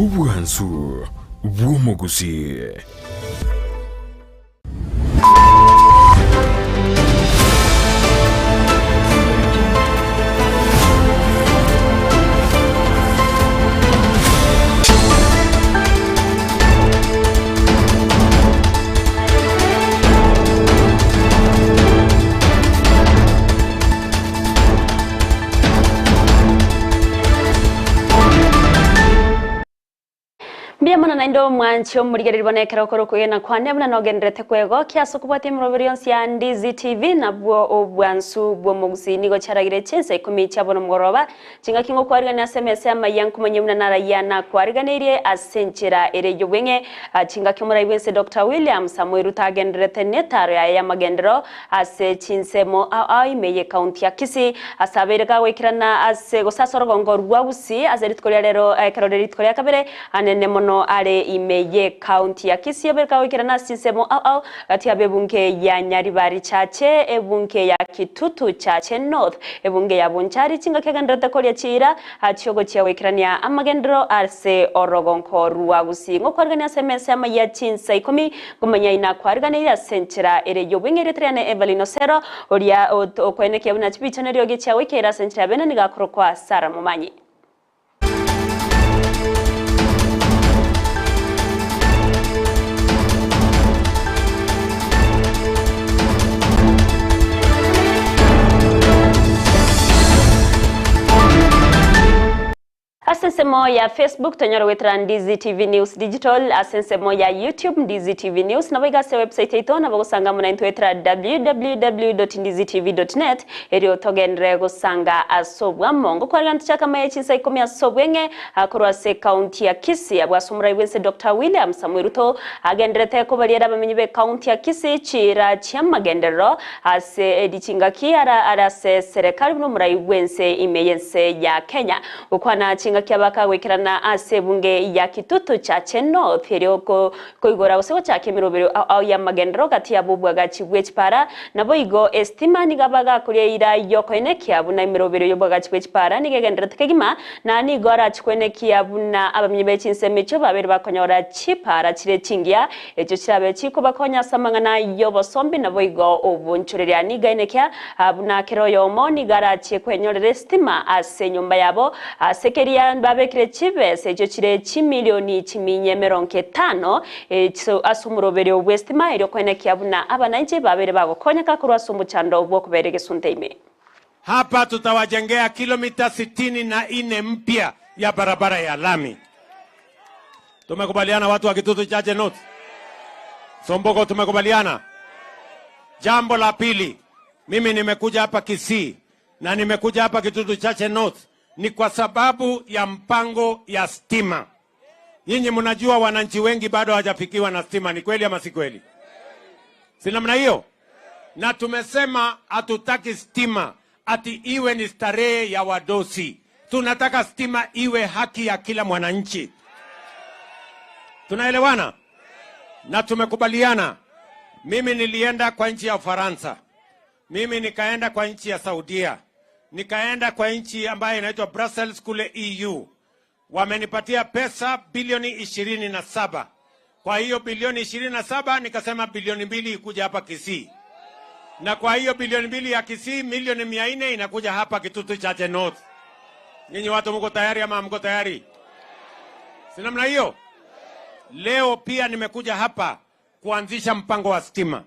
Obwansu bw'omogusii. Mbuya mono naende omwanche omorigereria bono ekero okore okwegena kwane buna nogendererete kwegokia ase okobwatia emeroberi yonsi ya Ndizi TV nabwo obwansu bw'omogusii nigo chiaragire chinsa ikomi chia bono mogoroba Chingaki ngokwarigania ase emesa y'amayia nkomanye buna narayia nakwariganeirie ase enchera ere y'obweng'e. Chingaki omorai bw'ense Doctor William Samoei Ruto agendererete netaro yaye y'amagenderero ase chinsemo ao ao ime y'ecounty ya Kisii ase abeire kagoikerana ase gose ase orogongo rwa Gusii ase rituko ria rero ekero rire rituko ria kabere anene mono are ime y'ecounty ya Kisii abeire kagoikerana ase chinsemo ao ao Gati y'ab'ebunge ya Nyaribari Chache, ebunge ya Kitutu Chache North, ebunge ya Bonchari chingaki agendererete koria chiira chiogochia goikerania amagenderero ase orogonko rwa Gusii. Ngokwarigania ase emesa y'amayia chinsa ikomi, ngomanya inakwariganeirie ase enchera ere y'obweng'e erieta riane Evelyn Osero, oria okoenekia buna chibicha neriogi chiagoikeire ase enchera ya bene nigo akorokwa Sarah Momanyi. Ase ensemo ya Facebook tonyore goetera Ndizi TV News Digital, ase ensemo ya YouTube Ndizi TV News, naboigo ase ewebsite yaito nabo ogosanga amo naintwe goetera www.ndizitv.net Erio togenderere gosanga ase obwamo. Ngokwarigana tochake amaya chinsa ikomi ase obweng'e korwa ase ekaunti ya Kisii abwo ase omorai bw'ense Doctor William Samoei Ruto agendererete kobariera abamenyi b'ekaunti ya Kisii chiira chi'amagenderero ase chingaki ara are ase serekari buna omorai bw'ense ime y'ense ya Kenya. Gokwana chingaki abaka goikerana ase ebunge ya Kitutu Chache North erio Koigora gose gochaka emerobero ao y'amagenderero gati y'ab'obwagachi bwe chipara, naboigo esitima nigo abagakoria eira y'okoenekia buna emerobero y'obwagachi bwe chipara nigo egendererete kegima, na nigo arache koenekia buna abamenyi be chinsemo echio babeire bakonyora chipara chire chingiya, echio chirabe chikobakonya ase amang'ana y'obosombi naboigo obonchoreria. Nigo aenekia buna kera oyomo nigo arache kwenyorera esitima ase enyomba yabo, Ase keria babekire chibesa echio chire chimilioni chiminya emerongo etano ase omoroberio bw'esitima, erio koenekia buna abananchi babeire bagokonyeka korwa ase omochando bw'okobeera egesunte ime. Hapa tutawajengea kilomita sitini na nne mpya ya barabara ya lami. Tumekubaliana watu wa Kitutu Chache North? Somboko tumekubaliana? Jambo la pili, mimi nimekuja hapa Kisii na nimekuja hapa Kitutu Chache North ni kwa sababu ya mpango ya stima. Nyinyi mnajua wananchi wengi bado hawajafikiwa na stima, ni kweli ama si kweli? Si namna hiyo? Na tumesema hatutaki stima ati iwe ni starehe ya wadosi. Tunataka stima iwe haki ya kila mwananchi. Tunaelewana? Na tumekubaliana. Mimi nilienda kwa nchi ya Ufaransa Mimi nikaenda kwa nchi ya Saudia, nikaenda kwa nchi ambayo inaitwa Brussels kule EU. Wamenipatia pesa bilioni 27. Kwa hiyo bilioni 27 nikasema bilioni mbili ikuja hapa Kisii, na kwa hiyo bilioni mbili ya Kisii milioni 400 inakuja hapa Kitutu Chache North. Nyinyi watu mko tayari ama mko tayari? Si namna hiyo? Leo pia nimekuja hapa kuanzisha mpango wa stima.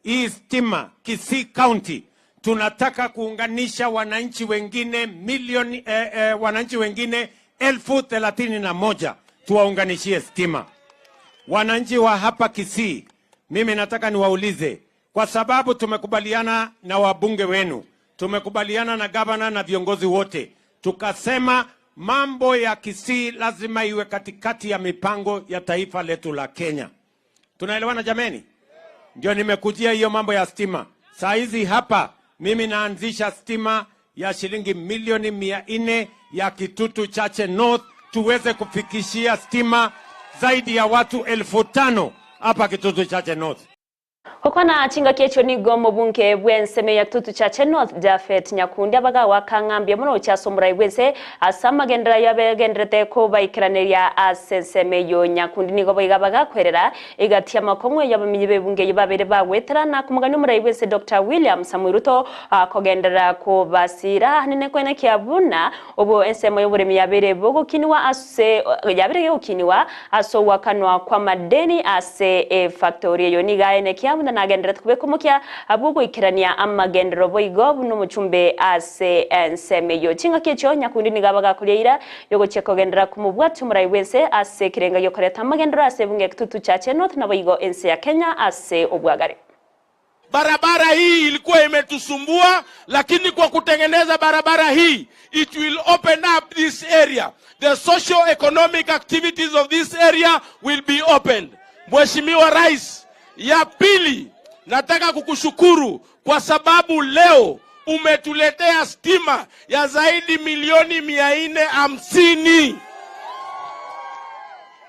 Hii stima Kisii County tunataka kuunganisha wananchi wengine milioni eh, eh, wananchi wengine 31,000 tuwaunganishie stima. Wananchi wa hapa Kisii, mimi nataka niwaulize, kwa sababu tumekubaliana na wabunge wenu, tumekubaliana na gavana na viongozi wote, tukasema mambo ya Kisii lazima iwe katikati ya mipango ya taifa letu la Kenya. Tunaelewana jameni? Ndio nimekujia hiyo mambo ya stima. Saa hizi hapa mimi naanzisha stima ya shilingi milioni 400 ya Kitutu Chache North tuweze kufikishia stima zaidi ya watu 5,000 hapa Kitutu Chache North. Gokwana chingaki echio nigo omobunge bw'ensemo ya Kitutu Chache North Japhet Nyakundi abagagoaka ng'a mbuya mono gochia ase omorai bw'ense ase amagenderero ayio abegendererete kobaikeraneria ase ensemo eyio. Nyakundi nigo boigo abagakwerera egati y'amakong'u eyio abamenyi b'ebunge eyio babeire bagwetera na komogania omorai bw'ense Doctor William Samoei Ruto kogenderera kobasiira anene koenekia buna Obo ensemo y'oboremi yabeire bogokinigwa ase yabeire gegokinigwa ase ogoakanwa kw'amadeni ase efactori eyo. Nigo aenekia buna nagendererete kobeka omokia bw'ogoikerania amagenderero boigo buna omochumbe ase ensemo eyio. Chingaki echio Nyakundi nigo abagakoria eira y'ogochia kogenderera komobwatia omorai bw'ense ase ekerenga gi'okoreta amagenderero ase ebunge ya Kitutu Chache North naboigo ense ya Kenya ase obwagare. Barabara hii ilikuwa imetusumbua, lakini kwa kutengeneza barabara hii it will open up this area. The socio economic activities of this area will be opened. Mheshimiwa Rais, ya pili nataka kukushukuru kwa sababu leo umetuletea stima ya zaidi milioni 450.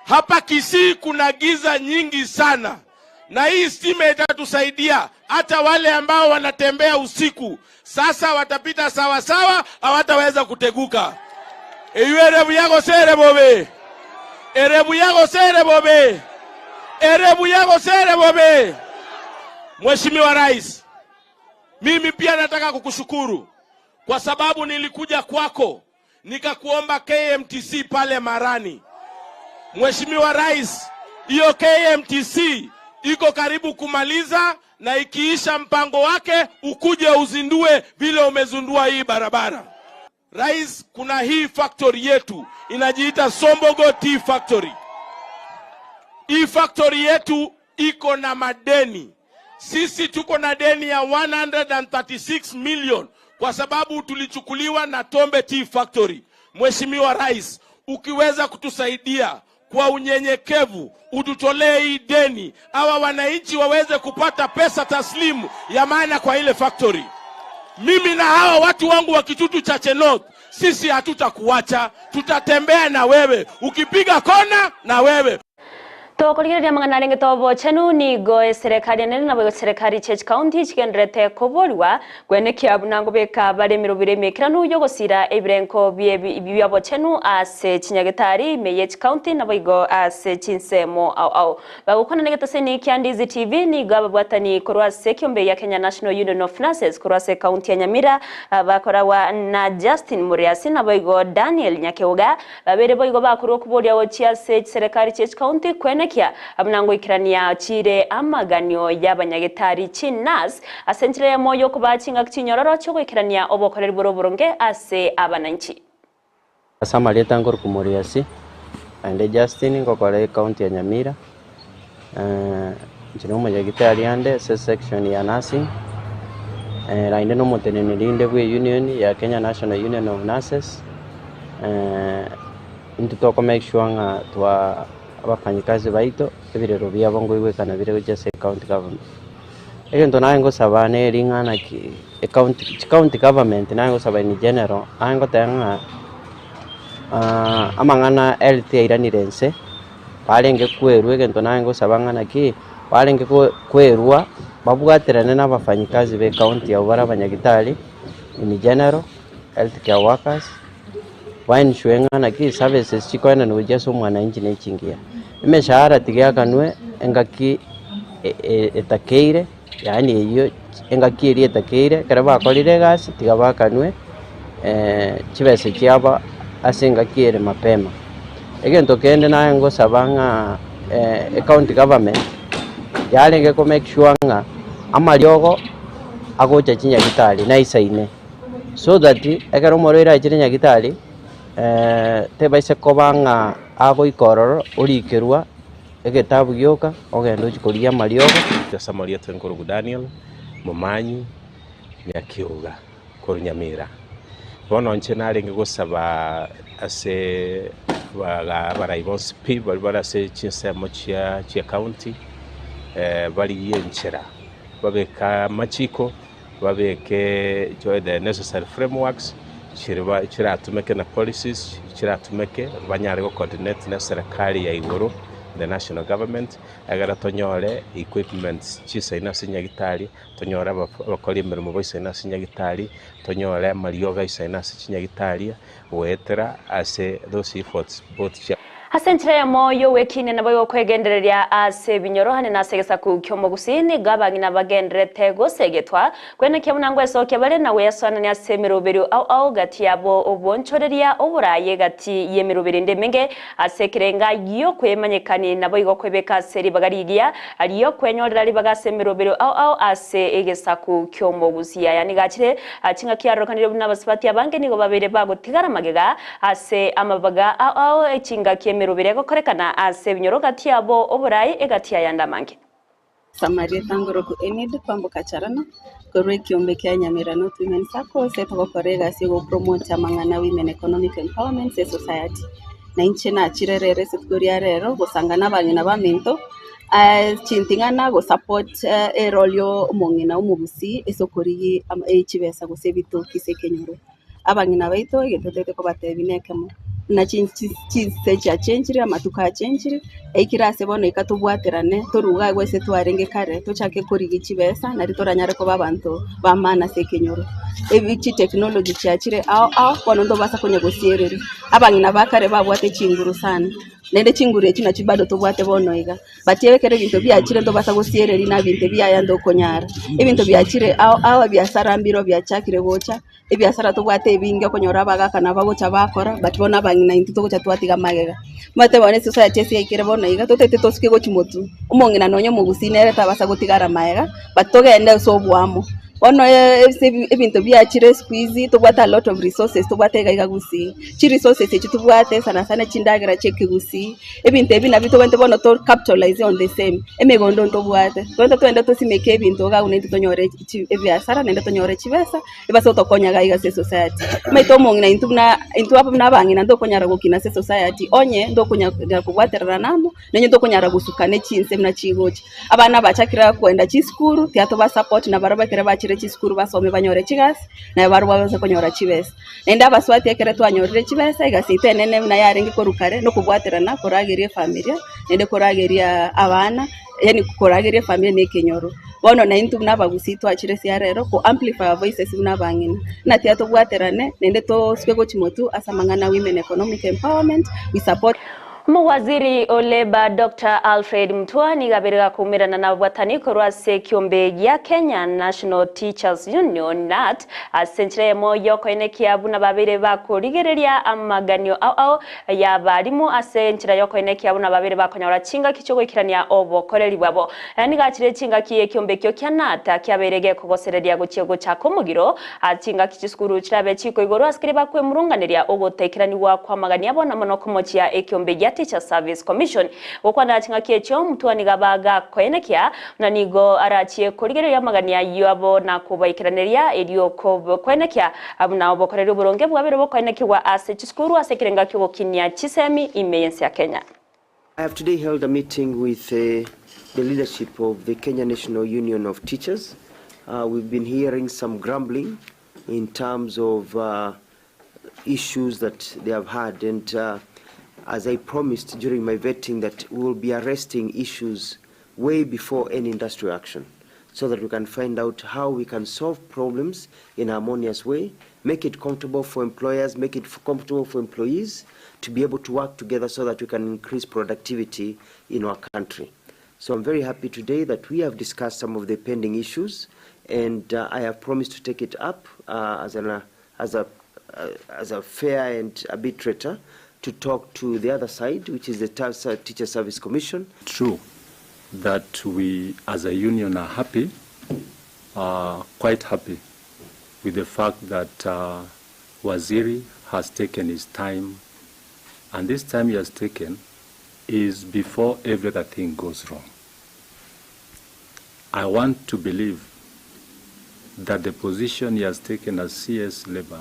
Hapa Kisii kuna giza nyingi sana na hii stima itatusaidia hata wale ambao wanatembea usiku sasa watapita sawa sawa, hawataweza kuteguka. Eywo ere buya gose ere bobe? Ere buya gose ere bobe? Ere buya gose ere bobe? Mheshimiwa Rais, mimi pia nataka kukushukuru kwa sababu nilikuja kwako nikakuomba KMTC pale Marani. Mheshimiwa Rais, hiyo KMTC iko karibu kumaliza na ikiisha mpango wake ukuje uzindue vile umezindua hii barabara. Rais, kuna hii factory yetu inajiita Sombogo Tea Factory. Hii factory yetu iko na madeni. Sisi tuko na deni ya 136 million kwa sababu tulichukuliwa na Tombe Tea Factory. Mheshimiwa Rais, ukiweza kutusaidia kwa unyenyekevu ututolee hii deni, hawa wananchi waweze kupata pesa taslimu ya maana kwa ile factory. Mimi na hawa watu wangu wa Kitutu Chache North, sisi hatutakuacha, tutatembea na wewe, ukipiga kona na wewe. Tokorigereria amang'ana arenge tobochenu, nigo eserekari enene naboigo chiserekari chie chikaunti chigendererete koborigwa kwenekia buna ngobeka bare emerobiro emekeranu y'ogosira ebirenko bi'obochenu ase chinyagetari ime ye chikaunti naboigo ase chinsemo ao ao. Bagokwana negeteseni kia Ndizi TV, nigo ababwatani korwa ase ekiombe gia Kenya National Union of Nurses korwa ase ekaunti ya Nyamira bakoragwa na Justin Muriasi naboigo Daniel Nyakeuga Babere boigo bakorwa okoboria gochia ase chiserekari chie chikaunti kwenekia buna ngoikerania chire amaganio y'abanyagetari chi-nurse ase enchera eyemo y'okobaa chingaki chinyororo chi'ogoikerania obokoreri bore oboronge ase abananchi. Ase amarieta nkorokwa Moriasi, naende Justin ngokora ecounty ya Nyamira, inche nomonyagitari ande ase esection ya nursing, naende nomoteneneri inde bwe union ya Kenya National Union of Nurses, intwe toko make sure ng'a twa abafanyikazi baito ebirero biabo nkoigwekana bire gochia ase ecounty government. Egento naye ngosaba neri ng'a naki ecounty chicounty government naye ngosaba in general, naye ngoteba ng'a amang'ana health yairanire inse. Barenge kwerua egento naye ngosaba ng'a naki, barenge kwerua babwaterane na abafanyikazi be county abwo bare abanyagitari in general, health care workers, ba ensure ng'a naki services chikoenanwa gochia ase omwananchi ne chingiya. Emeshahara tiga eakanwe engaki etakeire, yaani eywo engaki eria etakeire, ekero bakorire egasi tiga baakanwe chibesa chiabo ase engaki ere mapema. Egento kende naye ngosaba ng'a ecounty government yarenge ko make sure ng'a amariogo agocha chinyagitari naisaine, so that ekero omorwaire achire nyagitari tebaisa koba ng'a agoika ororo orikerwa egetabu gioka ogende ochie korigia amariogo. Ase amarieta nkorokwa Daniel Momanyi Nyakiuga korwa Nyamira. Bono inche narenge gosaba ase abarai bonsi pi baria bare ase chinsemo chia chi'ecounty barigie enchera babeke amachiko, babeke the necessary frameworks chiriba chiratumeke na policies chiratumeke banyare go coordinate na eserekari ya igoro. the national government, egere tonyore equipments chisaine ase nyagitari, tonyore abakori emeremo baisaine ase nyagitari, tonyore amariogo aisaine ase chinyagitari, goetera ase those efforts both chia. Ase enchera eyemo y'ogwekinia naboigo kwegendereria ase ebinyoro ane nase egesaku ki'omogusii, nigo abang'ina bagendererete gosegetwa, kwenekia buna ngwesokia bare na gwesoanania ase emeroberio ao ao gati yabo obonchoreria oboraye gati y'emeroberio ende emenge ase ekerenga gi'okwemanyekani naboigo kwebeka ase ribaga rigiya ri'okwenyorera ribaga ase emeroberio ao ao ase egesaku ki'omogusii. Aya nigo achire chingaki arorekanire buna abasubati abange nigo babeire bagotigara magega Ase amabaga ao ao echingaki emerobere egokorekana ase ebinyoro gati yabo oborai egati y'ayande amange. Samaria Tangoroku Enid kwamboka Charana, korwa ekiombe kia Nyamira North Women Sacco ase togokora egasi ya gopromote amang'ana Women Economic Empowerment ase esociety. Na inche nachire rero ase rituko ria rero gosanga na abang'ina baminto chinting'ana gosupport erole ya omong'ina omogusii ase okorigia chibesa gose ebitoki ase ekenyoro. Abang'ina baito egento totaete kobatebia nekemo, buna chinse chiachenchire, amatuko achenchire, aikire ase bono ika tobwaterane toruge agwo ase twarenge kare, tochake korigia chibesa nari toranyare koba abanto ba maana ase ekenyoro. Ebi chitechnology chiachire ao ao, bono ntobasa konya gosiereria. Abang'ina ba kare babwate chinguru sana, naende chinguru echio nachio bado tobwate bono iga. But ekero ebinto biachire ntobasa gosiereria na ebinto ebiaya ntokonyara. Ebinto biachire ao ao ebiasara mbiro biachakire gocha, ebiasara tobwate ebinge okonyora abagaka nabo bagocha bakora but bono abang'ina intwe togocha twatiga magega. Omanyete bono esociety ase yaikire bono iga totaete tosuke gochia motwe, omong'ina nonye omogusii nere tabasa gotigara magega but togende ase oboamo. Bono ase ebinto biachire siku hizi tobwate a lot of resources tobwate iga iga gusii, chiresources echi tobwate sana sana chindagera chia ekegusii. Ebinto ebi nabio tobwenerete bono to capitalize on the same, emegondo ntobwate, tobwenerete togende tosimeke ebinto iga abwo naintwe tonyore chi ebiasara naende tonyore chibesa, ebase gotokonya iga iga ase esociety. Omanyete omong'ina intwe buna intwe aba buna abang'ina ntokonyara gokina ase esociety onye ntokonyara kobwatererana amo, na onye ntokonyara gosuka ne chinse buna chigocha. Abana bachakire kogenda chisukuru, tiga toba support nabarabwo ekero bachire chisukuru basome banyore chigasi, naye barabwo babase konyora chibesa. Naende abaswati ekero twanyorire chibesa, egasi yaito enene buna yarenge korwa kare, nokobwaterana korageria efamilia, naende korageria abana, yaani korageria efamilia na ekenyoro. Bono naintwe buna abagusii twachire ase arero ko amplify our voices buna abang'ina, buna tiga tobwaterane naende tosuke gochia motwe ase amang'ana a women economic empowerment, we support. Omowaziri o Labour Doctor Alfred Mutua nigo abeire gakoumerana nababwatani korwa ase ekiombe gia Kenya National Teachers Union, KNUT, ase enchera eyemo y'okoenekia buna babeire bakorigereria amaganio ao ao y'abarimu ase enchera y'okoenekia buna babeire bakonyora chingaki chi'ogoikerania obokoreri bwabo. Nigo achire chingaki ekiombe ekio kia KNUT kiabeire gekogosereria gochia gochaka omogiro Ase chingaki chisukuru chirabe chikoigorwa ase keria bakwemurunganeria ogotaikeranigwa kw'amagani abo na mono komochia ekiombe gia Teachers Service Commission. Gokwana chingaki echio Mutua nigo aba gakoenekia buna nigo arachie korigereria amagani ayio abo na kobaikeraneria erio koenekia buna obokoreri oboronge bwabeire bokoenekigwa ase chisukuru ase ekerenga kiogokinia chisemi ime y'ense ya Kenya. I have today held a meeting with uh, the leadership of the Kenya National Union of Teachers. Uh, we've been hearing some grumbling in terms of uh, issues that they have had and uh, as I promised during my vetting that we will be arresting issues way before any industrial action so that we can find out how we can solve problems in a harmonious way, make it comfortable for employers, make it comfortable for employees to be able to work together so that we can increase productivity in our country. So I'm very happy today that we have discussed some of the pending issues and uh, I have promised to take it up uh, as, an, uh, as, a, uh, as a fair and arbitrator to talk to the other side, which is the Teacher Service Commission. True that we as a union are happy, uh, quite happy with the fact that uh, Waziri has taken his time, and this time he has taken is before every other thing goes wrong. I want to believe that the position he has taken as CS Labor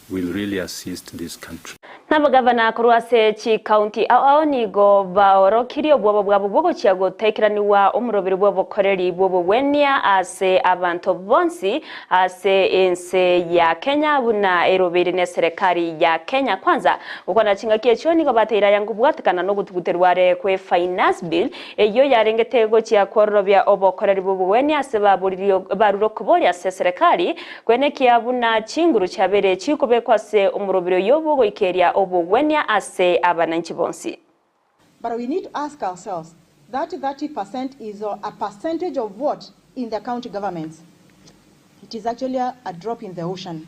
will really assist this country. Nabagavana korwa ase chikaunti ao ao nigo baorokirie obwoba bwabo bw'ogochia gotaikeranigwa omoroberi bw'obokoreri bw'obogwenia ase abanto bonsi ase ense ya Kenya buna erobeire neserekari ya Kenya Kwanza. Gokwana chingaki echio nigo bateire aya ngobwatekana nogotuguterwa are kwe Finance Bill eyio yarengete gochia kwororobia obokoreri bw'obogwenia ase barure okoboria ase eserekari Kwenekia buna chinguru chiabeire chikobekwa ase omorobiri oyio bw'ogoikeria obogwenia ase abananchi bonsi. But we need to ask ourselves, that 30% is a percentage of what in the county governments? It is actually a, a drop in the ocean.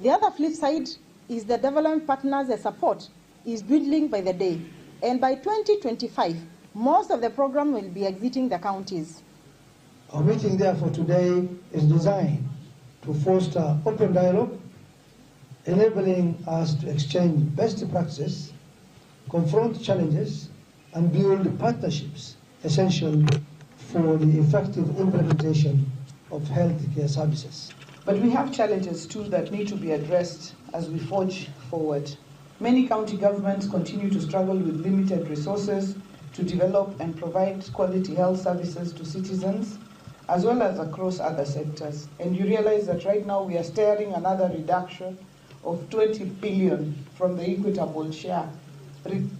The other flip side is the development partners' support is dwindling by the day. And by 2025, most of the program will be exiting the counties. Our meeting, therefore, today is designed to foster open dialogue, enabling us to exchange best practices, confront challenges, and build partnerships essential for the effective implementation of healthcare services. But we have challenges too that need to be addressed as we forge forward. Many county governments continue to struggle with limited resources to develop and provide quality health services to citizens, as well as across other sectors. And you realize that right now we are staring another reduction of 20 billion from the equitable share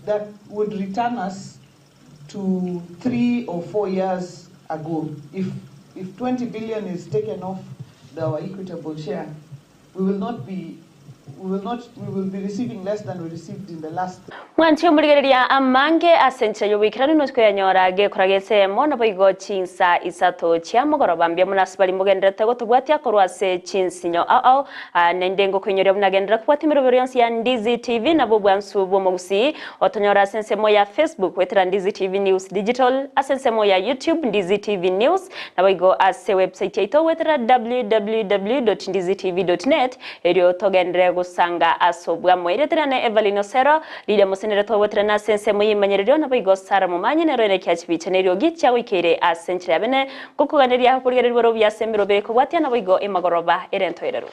that would return us to three or four years ago. If, if 20 billion is taken off the, our equitable share, we will not be we will not we will be receiving less than we received in the last Mwanche omorigereria amange ase enchera y'oboikeranu notikoyanyora gekora g'ensemo naboigo chinsa isato chia mogoroba mbuya mono ase baria mogendererete gotobwatia korwa ase chinsinyo ao ao Aa naende ngokoinyoria buna genderera kobwatia emerobero yonsi ya Ndizi TV nabwo obwansu bw'omogusii otonyore ase ensemo ya Facebook goetera Ndizi TV News Digital ase ensemo ya YouTube Ndizi TV News Naboigo ase website yaito goetera www.ndizitv.net erio togenderere gosanga ase obwamo. Erieta riane Evelyn Osero, riria mosenere togoterana ase ensemo y'emanyererio naboigo Sarah Momanyi nero ere ekiachibicha neriogi chiagoikeire ase enchera ya bene ngokoganeria okorigererigwa ore obuya ase emerobere ekobwatia naboigo emagoroba ere entoereru.